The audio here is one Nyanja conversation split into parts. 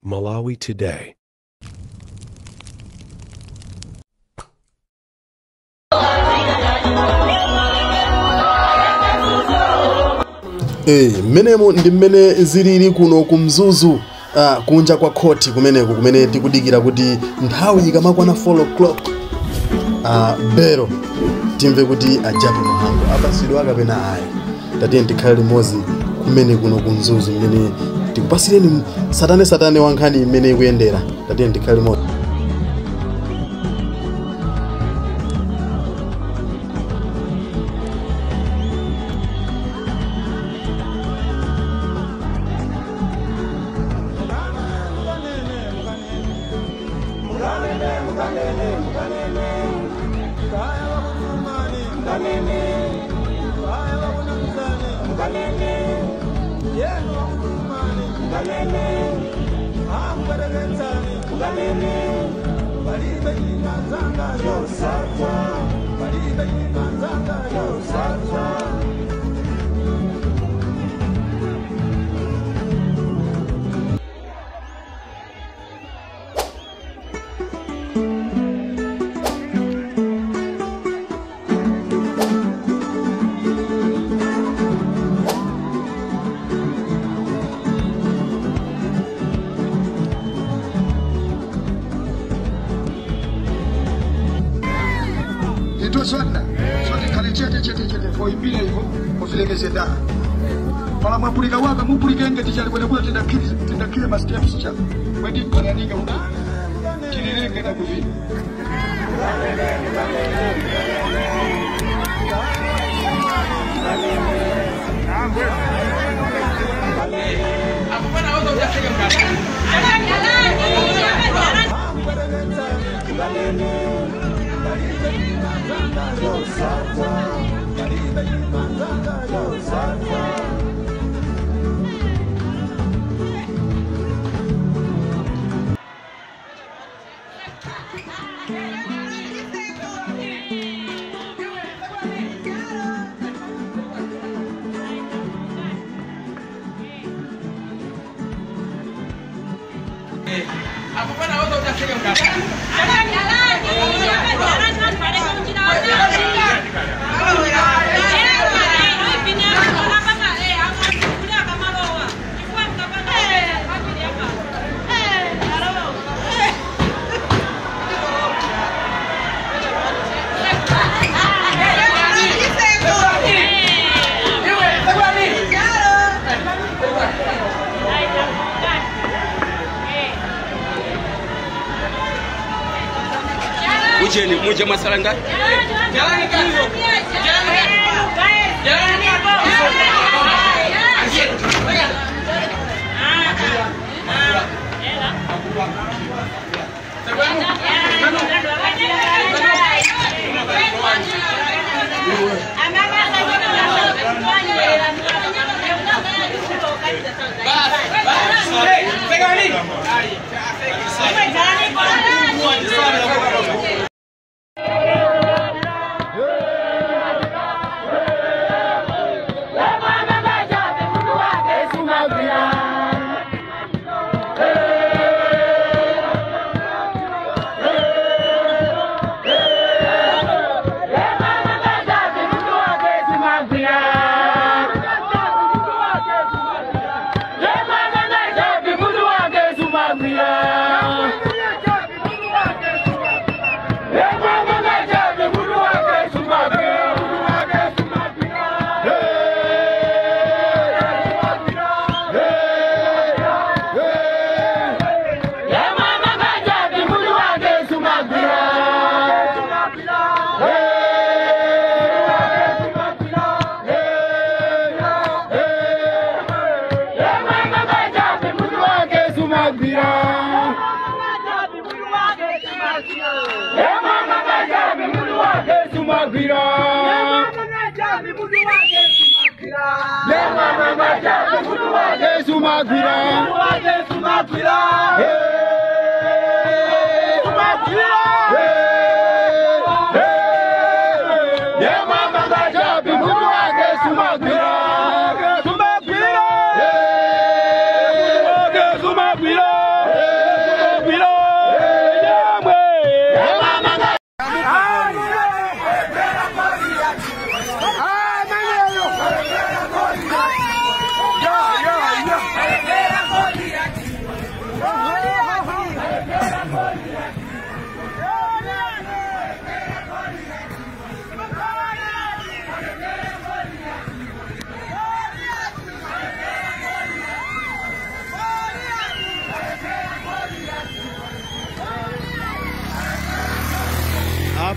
Malawi Today. Mmenemo ndi mmene zilili kuno ku Mzuzu, kunja kwa khoti kumeneko kumene tikudikira kuti nthawi ikamakwana 4 o'clock bero timve kuti a Jappie Mhango apasidwa kapena ayi. Tatiye tikhale limodzi kumene kuno ku Mzuzu mmene tikupasireni satane satane wankhani imene ikuyendera. Tatiye tikhale limodzi. Pala mwapulika waka mupulike ngati chali kwene kuya tindakire ma steps cha wedi kananinga kuti tililenge na kuvina. Muje muje masalanga.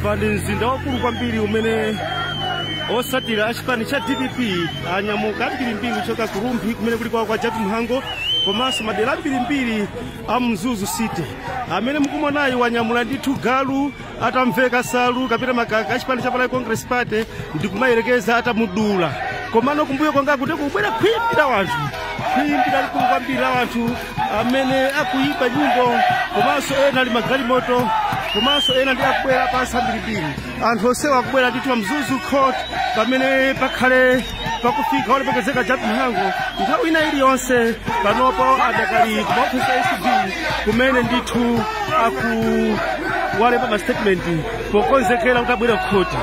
Apa ndi mzinda wakulu kwambiri umene osatira achipani cha DPP anyamuka ambirimbiri kuchoka ku Rumphi kumene kuli kwawo kwa Jappie Mhango, komanso madera ambirimbiri a Mzuzu City. Amene mukumonayi wanyamula ndithu galu atamveka salu kapena makaka achipani cha Malawi Congress Party ndikumayerekeza atamudula. Komano kumbuyo kwanga kuti kubwera khwimbi la wanthu, khwimbi lalikulu kwambiri la wanthu amene akuyimba nyimbo, komanso ena ali magalimoto, komanso ena ndi akubwera pansi ambirimbiri. Anthu onsewa akubwera ndithu pa Mzuzu Court pamene pakhale pakufika olemekezeka Jappie Mhango nthawi ina iliyonse. Panopo adakali kumaofisi a ACB kumene ndithu akuwalemba ma statement pokonzekera kuti abwere kukhoti.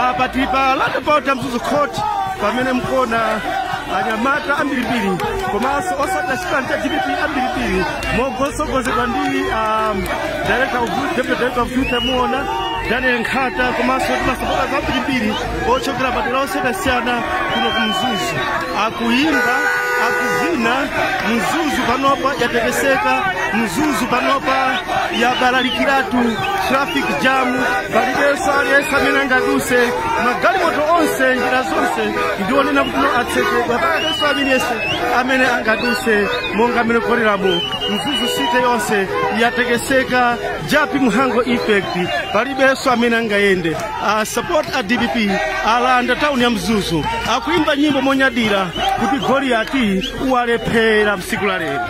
Apa tili pa roundabout ya Mzuzu Court pamene mkuona anyamata ambirimbiri komanso osatira chipani cha DPP ambirimbiri motsogozedwa ndi director of youth, deputy director of youth amuona Daniel Nkhata, komanso timasapota ambirimbiri ochokera madera osiyanasiyana kuno ku Mzuzu akuyimba, akuvina. Mzuzu panopa yatekeseka, Mzuzu panopa yabalalikiratu, traffic jam, palibenso aliyense amene angaduse. Magalimoto onse, njira zonse ndionena kuti no atsekedwa, palibenso aliyense amene angaduse. Monga amene kuoneramo, Mzuzu City yonse yatekeseka, Jappie Mhango effect, palibenso amene angayende. A support a DPP alanda tawuni ya Mzuzu, akuimba nyimbo monyadira kuti Goliati walephera msiku la lero.